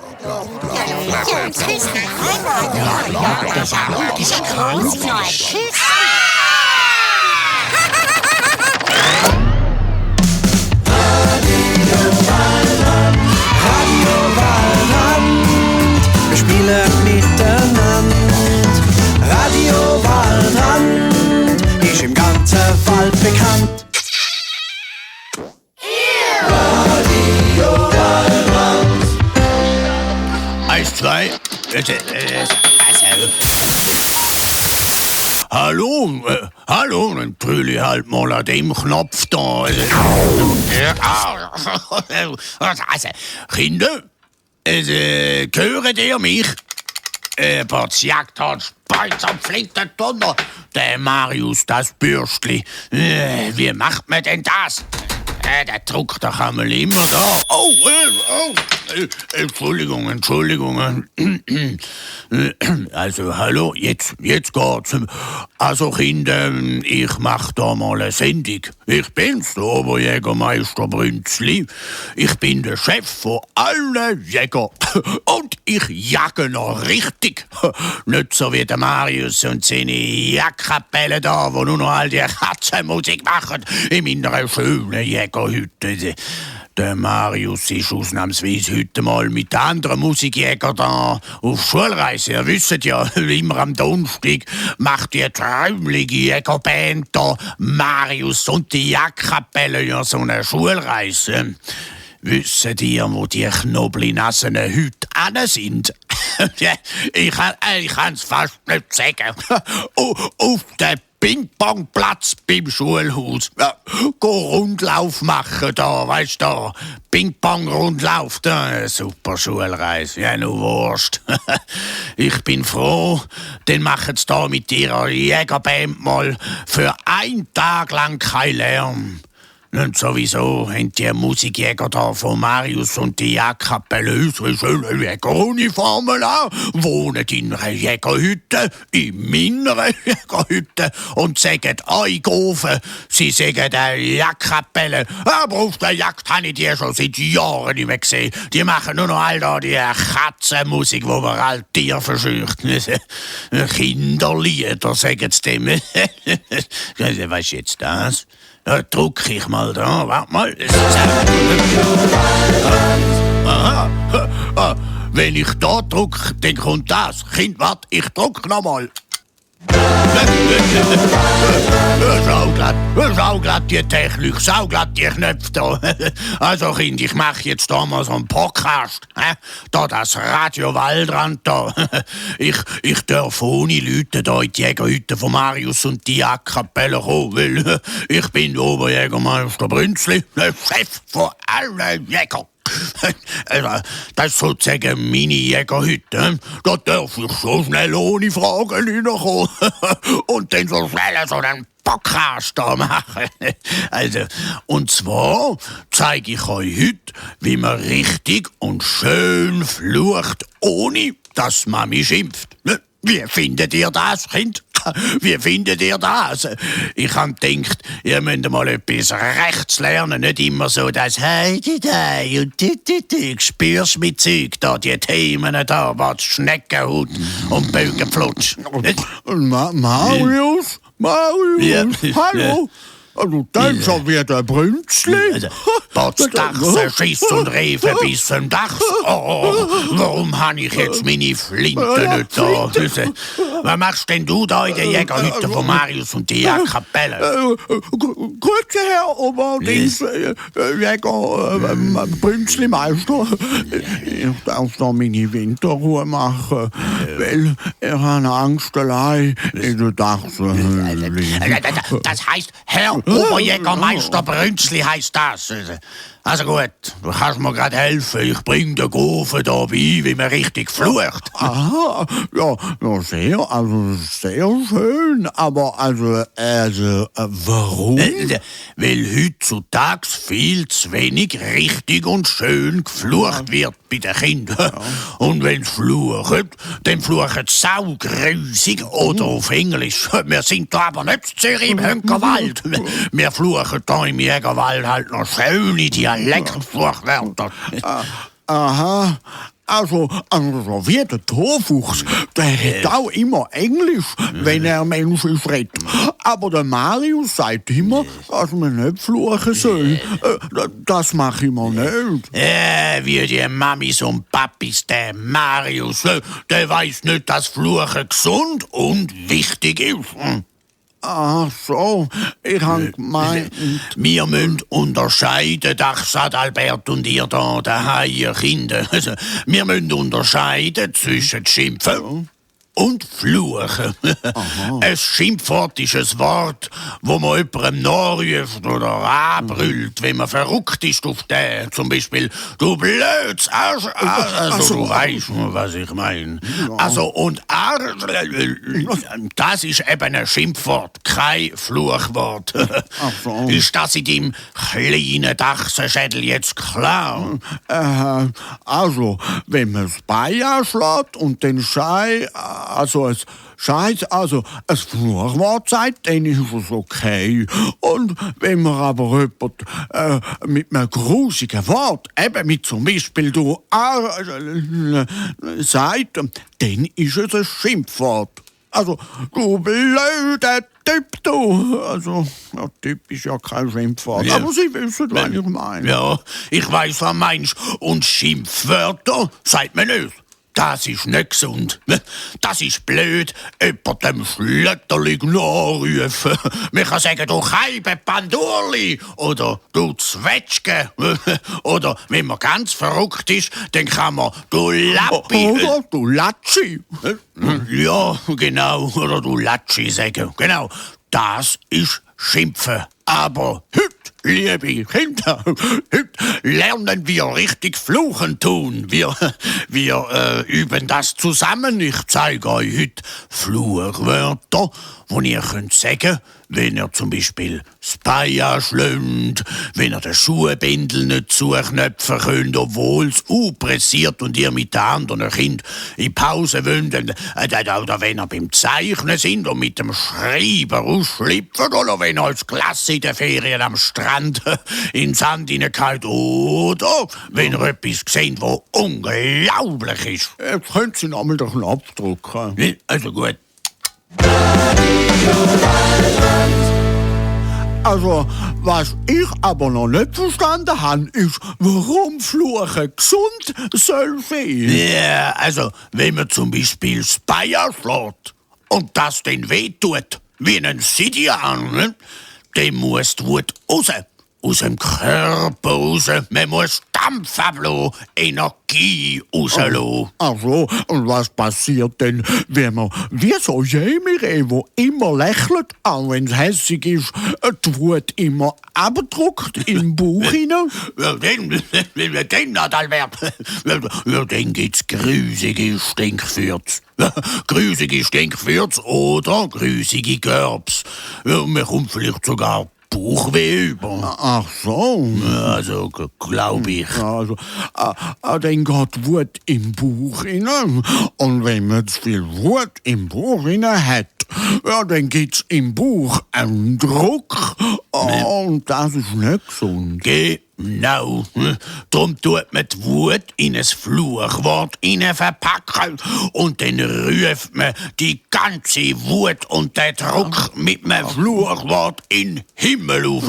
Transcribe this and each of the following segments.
Wir spielen miteinander. Radio Waldrand ist im ganzen Wald bekannt. Radio Waldrand. 1, 2. Hallo, dann brülle ich halt mal an dem Knopf da. Kinder, hören ihr mich? Jagd hat Speiz am flinken Donner. Der Marius, das Bürstli. Wie macht man denn das? Der Druck, da kann man immer da. Entschuldigung. Also, hallo, jetzt geht's. Also, Kinder, ich mach da mal eine Sendung. Ich bin's, der Oberjägermeister Brünzli. Ich bin der Chef von allen Jäger. Und ich jage noch richtig. Nicht so wie der Marius und seine Jagdkapelle da, wo nur noch all die Katzenmusik machen in meiner schönen Jägerhütte. Der Marius ist ausnahmsweise heute mal mit anderen Musikjägern da auf Schulreise. Ihr wisst ja, immer am Donnerstag macht die träumliche Jägerband da Marius und die Jagdkapelle ja so eine Schulreise. Wisst ihr, wo die Knoblinassen heute alle sind? Ich kann's fast nicht sagen. Auf der Ping-Pong-Platz beim Schulhaus. Rundlauf machen da, weißt du, Ping-Pong-Rundlauf, da, super Schulreise, ja, nur Wurst. Ich bin froh, dann machen sie da mit ihrer Jägerband mal für 1 Tag lang kein Lärm. Und sowieso haben die Musikjäger da von Marius und die Jagdkapelle unsere schönen Jägeruniformen an, wohnen in einer Jägerhütte, in meiner Jägerhütte und sagen Eigofen, sie sagen der Jagdkapelle, aber auf der Jagd habe ich die schon seit Jahren nicht mehr gesehen. Die machen nur noch all da die Katzenmusik, wo man all Tiere verscheucht. Kinderlieder, sagen sie dem. Weißt du jetzt das? Da druck ich mal da, warte mal. Aha. Wenn ich da druck, dann kommt das. Kind, warte, ich druck noch mal. Sauglatt die Technik, sauglatt die Knöpfe da. Also Kind, ich mache jetzt da mal so einen Podcast. Da das Radio Waldrand da. Ich darf ohne Leute da in die Jägerhütte von Marius und die Jagdkapelle kommen, weil ich bin der Oberjägermeister Brünzli, der Chef von allen Jägern. Das ist sozusagen meine Jägerhütte. Da darf ich so schnell ohne Fragen reinkommen. Und dann so schnell so einen Podcast da machen. Also, und zwar zeige ich euch heute, wie man richtig und schön flucht, ohne dass man mich schimpft. Wie findet ihr das, Kind? Wie findet ihr das? Ich hab gedacht, ihr müsst mal etwas rechts lernen, nicht immer so das Heidi und du spürst mit Zeug da, die Themen da, was Schneckenhaut und Bögenflutsch. Marius? Ja. Hallo? Du denkst schon wieder Brünzli? Potsdachse, Schiss und Refe bis zum Dachs. Warum habe ich jetzt meine Flinte nicht da? Was machst denn du da in der Jägerhütte von Marius und der Jagdkapelle? Grüße, Herr Oberdings, Jäger, Brünzli-Meister. Ich darf da meine Winterruhe machen, weil ich habe Angst allein in der Dachshöhle. Das heißt, Herr Oberjägermeister Brünzli heißt das. Also gut, du kannst mir gerade helfen. Ich bring den Gofen da bei, wie man richtig flucht. Aha, ja, sehr schön. Aber warum? Weil heutzutage viel zu wenig richtig und schön geflucht wird bei den Kindern. Ja. Und wenn sie fluchen, dann fluchen sie saugrüsig oder auf Englisch. Wir sind da aber nicht in Zürich im Hönkerwald. Wir fluchen da im Jägerwald halt noch schöne Dialektfluchwörter. Aha. Also so wie der Torfuchs, der redet auch immer Englisch, wenn er Mensch redet. Aber der Marius sagt immer, dass man nicht fluchen soll. Das mache ich mir nicht. Wie die Mamis und Papis, der Marius, der weiß nicht, dass Fluchen gesund und wichtig ist. Ach so, ich habe gemeint... Wir müssen unterscheiden, Adalbert und ihr da daheim, ihr Kinder. Also, wir müssen unterscheiden zwischen Schimpfen und Fluchen. Ein Schimpfwort ist ein Wort, wo man jemandem nachruft oder anbrüllt, wenn man verrückt ist auf den. Zum Beispiel, du blöds Arsch. Also, du weißt, was ich meine. Ja. Also, und Arsch, das ist eben ein Schimpfwort, kein Fluchwort. Ach so. Ist das in deinem kleinen Dachsenschädel jetzt klar? Also, wenn man das Bein anschlägt und den Schei, also ein Fluchwort sagt, dann ist es okay. Und wenn man aber jemand mit einem grusigen Wort, eben mit zum Beispiel du sagt, dann ist es ein Schimpfwort. Also, du blöder Typ, du. Also, ja, Typ ist ja kein Schimpfwort. Ja. Aber Sie wissen, was ich meine. Ja, ich weiss, was meinst. Und Schimpfwörter sagt man nicht. Das ist nicht gesund. Das ist blöd, jemandem Schlötterlig nachrufen. Man kann sagen, du Keibe Pandurli oder du Zwetschge. Oder wenn man ganz verrückt ist, dann kann man du Lappi. Oder du Latschi. Ja, genau. Oder du Latschi sagen. Genau. Das ist Schimpfen. Aber heute, liebe Kinder, heute lernen wir richtig fluchen tun. Wir üben das zusammen. Ich zeige euch heute Fluchwörter, die ihr könnt sagen, wenn ihr zum Beispiel das Bein anschlägt, wenn ihr den Schuhbändel nicht zuknöpfen könnt, obwohl es pressiert und ihr mit den anderen Kindern in Pause wollt, oder wenn ihr beim Zeichnen sind und mit dem Schreiber ausschlüpft, oder wenn ihr als Klasse in den Ferien am Strand in den Sand hineingeht, oder wenn ihr etwas seht, was unglaublich ist. Jetzt können Sie noch mal den Knopf drücken. Also gut. Also, was ich aber noch nicht verstanden habe, ist, warum Fluchen gesund soll sein. Ja, also, wenn man zum Beispiel das Bein schlägt und das dann wehtut, wie ein Sidian, ne? Dann muss die Wut raus. Aus dem Körper raus. Man muss Dampf ablassen, Energie rauslassen. Ach so, und was passiert denn, wenn man wie so Jämire, wo immer lächelt, auch wenn es hässig ist, die Wut immer abdruckt im Bauch hinein? Ja, dann, Adalbert, ja, dann gibt's grusige Stinkfürze. Grusige Stinkfürze oder grusige Körbs. Ja, man kommt vielleicht sogar Bauchweh über. Ach so. Also, glaube ich. Also, dann geht die Wut im Bauch hinein. Und wenn man zu viel Wut im Bauch hinein hat, ja, dann gibt's im Bauch einen Druck. Und das ist nicht gesund. Genau. Darum tut man die Wut in ein Fluchwort verpacken und dann ruft man die ganze Wut und den Druck mit einem Fluchwort in den Himmel auf.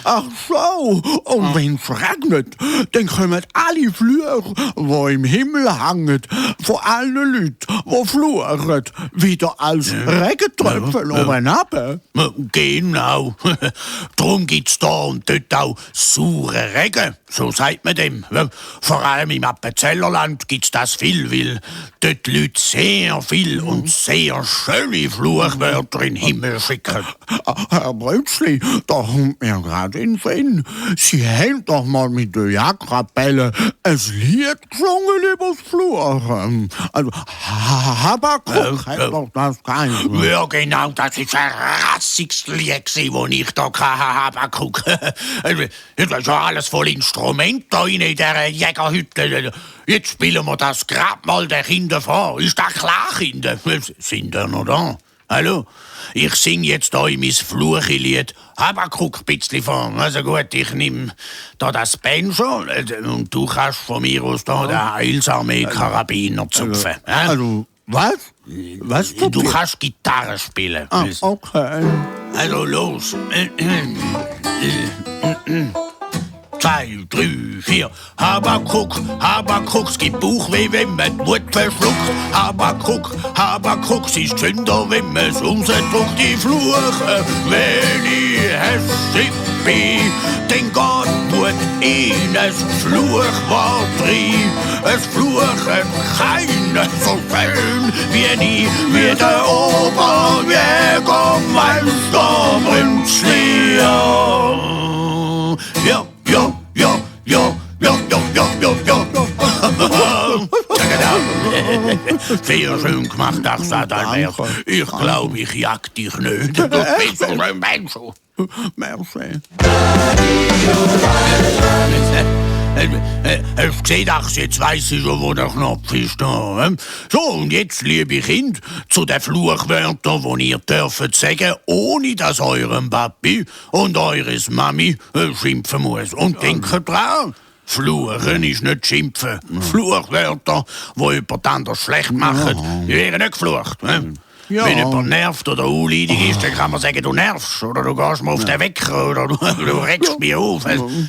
Ach so. Und wenn es regnet, dann kommen alle Flüche, die im Himmel hängen, von allen Leuten, die fluchen, wieder als Regentröpfchen oben runter. Genau. Darum gibt's da und dort auch saure Regen, so sagt man dem. Vor allem im Appenzellerland gibt's das viel, weil dort die Leute sehr viel und sehr schöne Fluchwörter in den Himmel schicken. Herr Brötzli, da kommt mir gerade in den Sinn. Sie haben doch mal mit der Jagdkapelle ein Lied gesungen übers Fluchen. Also, Habakuk hat doch das geheißen. Ja, genau, das ist ein rassiges Lied, das ich da habe. Das ist ja alles voll Instrument da in dieser Jägerhütte. Jetzt spielen wir das grad mal den Kindern vor. Ist das klar, Kinder? Sind ihr noch da? Hallo? Ich sing jetzt euch mein Fluchelied Habakuk ein bisschen vorn. Also gut, ich nehm da das Banjo und du kannst von mir aus da den Heilsarmee-Karabiner zupfen. Also, was? Was? Du kannst Gitarre spielen. Ah, okay. Also los. 2, 3, 4. Habakuk, Habakuk, es gibt Bauchweh, wenn man die Mut verschluckt. Habakuk, Habakuk, es ist Sünder, wenn man es rausdruckt. Die Fluche, wenn ich hässig bin, dann geht Mut in es Fluchwort rein. Es fluchet keiner so schön wie nie, wie der Oberjägermeister Brünzli. Ja. Sehr schön gemacht, Dachsadalbert. Ich glaube, ich jag dich nicht. Du bist so ein Mensch. Merci. Ich sehe doch, jetzt weiss ich schon, wo der Knopf ist. Da. So, und jetzt, liebe Kinder, zu den Fluchwörtern, die ihr dürft sagen, ohne dass eurem Papi und eures Mami schimpfen muss. Und denkt dran, Fluchen ist nicht schimpfen. Fluchwörter, die jemand anders schlecht machen, die werden nicht geflucht. Ja. Wenn jemand nervt oder unleidig ist, dann kann man sagen, du nervst oder du gehst mir auf den Wecker oder du regst mich auf.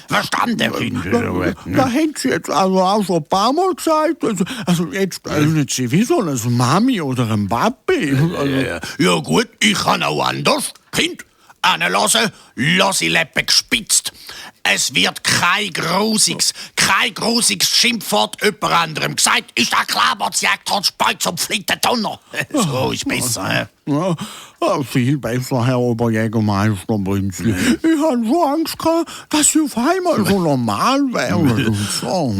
Verstanden, Kinder? Da haben Sie jetzt also auch schon ein paar Mal gesagt. Also jetzt tönen Sie wie so eine Mami oder ein Papi. Ja gut, ich kann auch anders. Kind, anlassen, lass die Lippen gespitzt. Es wird kein grusiges Schimpfwort jemand anderem gesagt. Ist das klar, was jagt hat Speuz und Flittentonner? So ist besser. Ja, viel besser, Herr Oberjägermeister Brünzli. Ich hatte so Angst gehabt, dass Sie auf einmal so normal wären und so.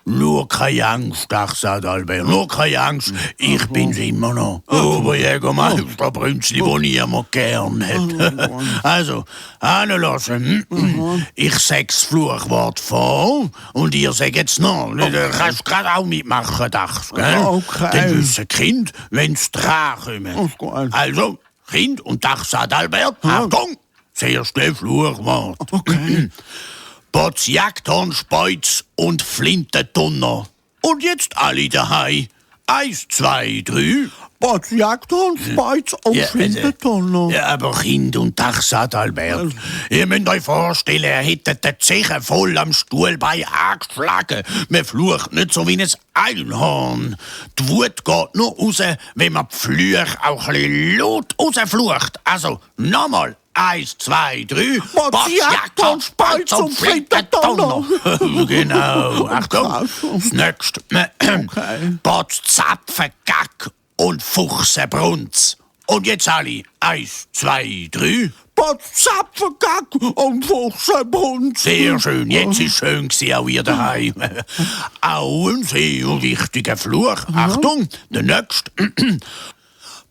Nur keine Angst, Dachsadalbert, nur keine Angst. Ich bin's immer noch. Oberjägermeister Brünzli, den niemand gern hat. Also, anlassen. Ich sag's Fluchwort vor und ihr sagt's noch. Du kannst grad auch mitmachen, Dachs. Okay. Dann wissen Kind, wenn's dran kommen. Also, Kind und Dachsadalbert, Achtung, das erste Fluchwort. Okay. Potz, Jagdhorn, Speuz und Flintentonner. Und jetzt alle daheim. 1, 2, 3. Potz, Jagdhorn, Speuz und Flintentonner. Ja, aber Kind und Dachsadalbert, ihr müsst euch vorstellen, er hätte den Zechen voll am Stuhlbein angeschlagen. Man flucht nicht so wie ein Einhorn. Die Wut geht nur raus, wenn man die Flüche auch ein bisschen laut rausflucht. Also, nochmal. 1, 2, 3. Potz, Jagdhorn, Speuz und Flintentonner. Genau. Achtung. Das nächste. Potz, Zapfen, Gack und Fuchsenbrunz. Und jetzt alle. 1, 2, 3. Potz, Zapfen, Gack und Fuchsenbrunz. Sehr schön. Jetzt ist schön gewesen, auch ihr daheim. Auch ein sehr wichtiger Fluch. Achtung. Der nächste.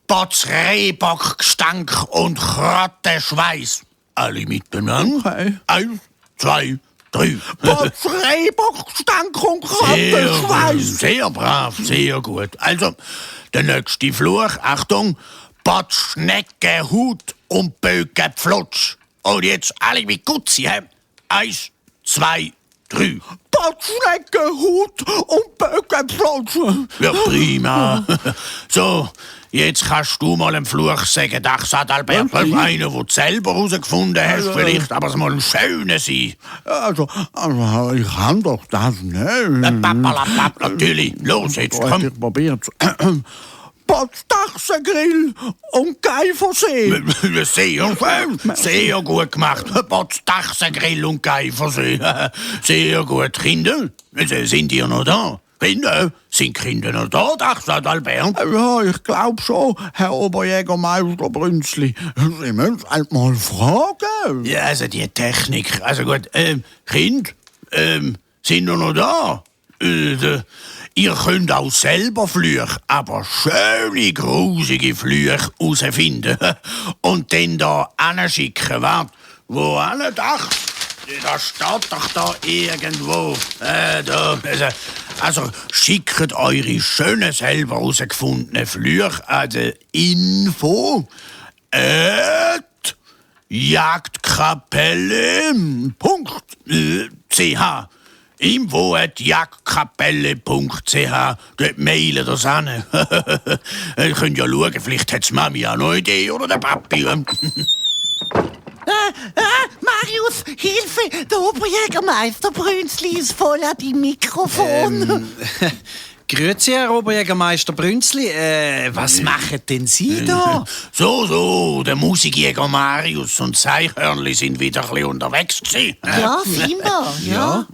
Potz, Rehbockgestank und Krottenschweiß. Alle miteinander. Okay. 1, 2, 3. Potz, Rehbockgestank und Krottenschweiß. Sehr brav, sehr gut. Also, der nächste Fluch, Achtung, Potz, Schnecke, Hut und Bögenpflutsch. Und jetzt alle mit Gutzi, hä? 1, 2, 3. Potz, Schnecke, Hut und Bögenpflutsch. Ja, prima. So, jetzt kannst du mal einen Fluch sagen, Dachsadalbert. Okay. Einer, den du selber herausgefunden hast, vielleicht, aber es muss ein schöner sein. Also, ich kann doch das nicht. Pappalapapp, natürlich. Los, jetzt komm. Ich probier's. Potz, Dachsengrill und Geifersee. Sehr schön, sehr gut gemacht. Potz, Dachsengrill und Geifersee. Sehr gut. Kinder, sind ihr noch da? Kinder, sind Kinder noch da, Dachsadalbert? Ja, ich glaub schon, Herr Oberjägermeister Brünzli. Sie müssen halt mal fragen. Ja, also die Technik. Also gut, Kind, sind ihr noch da? Ihr könnt auch selber Flüche, aber schöne, grusige Flüche herausfinden. Und dann da hinschicken. Wart, wo alle Dach? Das steht doch da irgendwo. Da. Also schickt eure schönen, selber herausgefundenen Flüche an die Info jagdkapelle.ch. info@jagdkapelle.ch. Dort mailen das an. Ihr könnt ja schauen, vielleicht hat die Mami auch noch eine Idee oder der Papi. Marius, Hilfe! Der Oberjägermeister Brünzli ist voll an die Mikrofon. Grüezi, Herr Oberjägermeister Brünzli. Was machen denn Sie da? So, der Musikjäger Marius und das Eichhörnli sind wieder ein bisschen unterwegs gewesen. Ja, sind wir. Ja.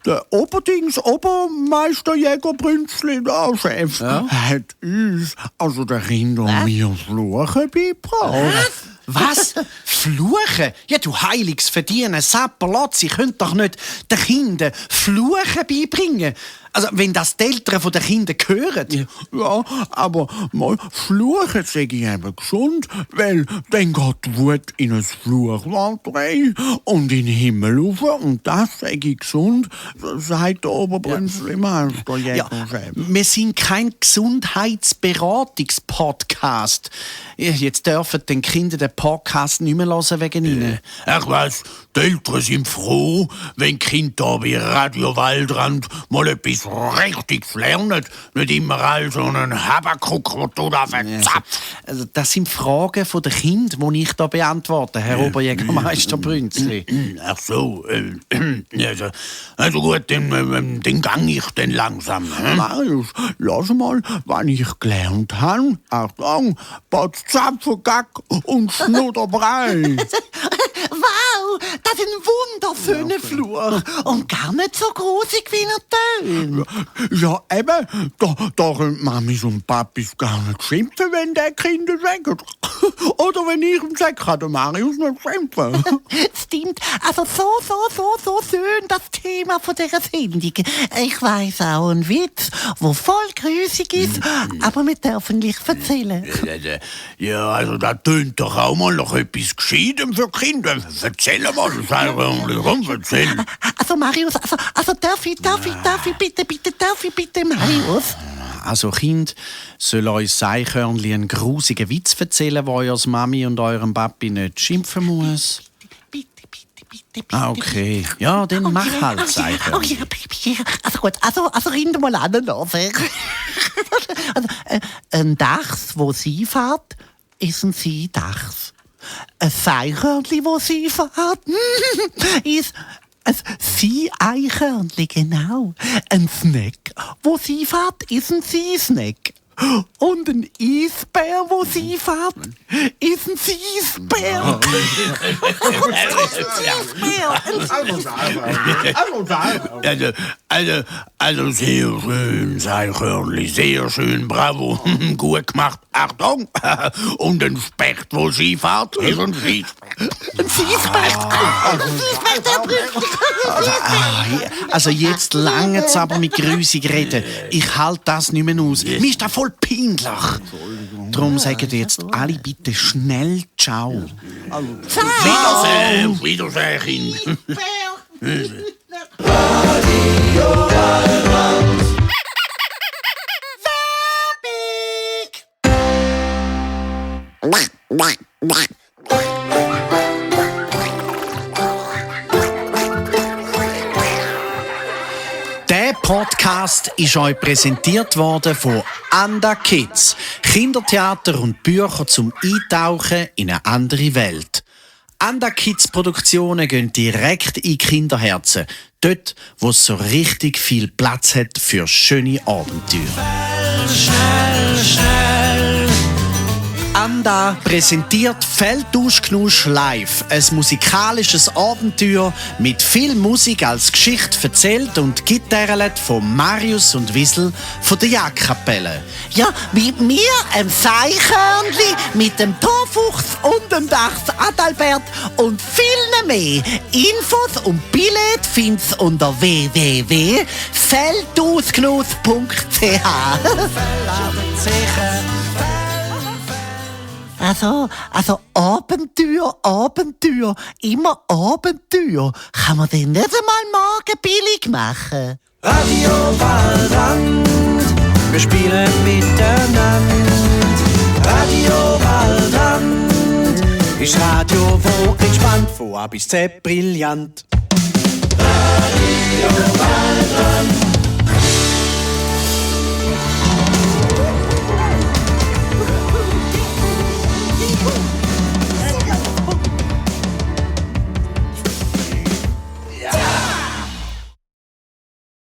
Der Obermeisterjäger Brünzli, der Chef, hat uns, also der Kinder und mir, Fluchen beigebracht. Was? Fluchen? Ja, du heiliges Verdienen, Sapperlotz, ich könnte doch nicht den Kindern Fluchen beibringen. Also, wenn das die Eltern der Kinder hören. Ja, aber mal Fluchen sage ich eben gesund, weil dann geht die Wut in ein Fluchwald rein und in den Himmel rauf und das sage ich gesund, sagt der Oberbrünzli-Meister. Ja, wir sind kein Gesundheitsberatungspodcast. Jetzt dürfen den Kinder den Podcast nicht mehr hören wegen ihnen. Ich weiss, die Eltern sind froh, wenn Kinder da wie Radio Waldrand mal etwas Richtiges lernen. Nicht immer all so einen Habakuk, der du da verzapft. Also, das sind Fragen der Kinder, die ich da beantworte, Herr Oberjägermeister Brünzli. Ach so, also gut, dann gang ich dann langsam. Marius, lass mal, wenn ich gelernt habe, Achtung, Zapfengack und Schnudderbrei. Wow, das ist ein wunderschöner Fluch und gar nicht so grusig wie er tönt. Ja, eben, da können Mamis und Papis gar nicht schimpfen, wenn der Kinder sagen. Oder wenn ich ihm sage, kann der Marius nicht schimpfen. Stimmt, also so schön das Thema von dieser Sendung. Ich weiss auch einen Witz, der voll grusig ist, aber wir dürfen nicht erzählen. Ja, also da tönt doch auch mal noch etwas Gescheitem für Kinder. Erzähl mal, sei rum, erzähl. Also Marius, also darf ich bitte, Marius? Also Kind, soll euch Eichhörnli einen grusigen Witz erzählen, wo eure Mami und eurem Papi nicht schimpfen muss? Bitte. Ah, okay. Ja, dann mach halt das Eichhörnli. Okay, also gut, also Kinder mal anlassen. Also, ein Dachs, wo sie fährt, ist ein Sie-Dachs. Ein Eichhörnli, wo sie fährt, ist ein Sie-Eichhörnli, genau. Ein Snack, wo sie fährt, ist ein Sie-Snack. Und ein Eisbär, wo sie fährt, ist ein Eisbär. Also sehr schön, Eichhörnli, sehr schön, bravo, gut gemacht. Achtung, und ein Specht, wo sie fährt, ist ein Skispecht. Ein Seespecht. Also jetzt lange es aber mit grusig reden. Ich halte das nicht mehr aus. Mir ist das voll peinlich. Darum sagen jetzt alle bitte schnell Ciao. Wiedersehen, Kind. Der Podcast ist euch präsentiert worden von Anda Kids. Kindertheater und Bücher zum Eintauchen in eine andere Welt. Anda Kids Produktionen gehen direkt in Kinderherzen. Dort, wo es so richtig viel Platz hat für schöne Abenteuer. Anda präsentiert Feldtauschknusch live. Ein musikalisches Abenteuer mit viel Musik als Geschichte erzählt und Gitarre von Marius und Wiesel von der Jagdkapelle. Ja, mit mir, einem Eichhörnli, mit dem Torfuchs und dem Dachs Adalbert und vielen mehr. Infos und Billett find's unter www.feldtauschknusch.ch. Also Abenteuer, immer Abenteuer. Kann man den nicht einmal morgen billig machen? Radio Waldrand, wir spielen miteinander. Radio Waldrand ist Von A bis Z brillant. Radio Baldern.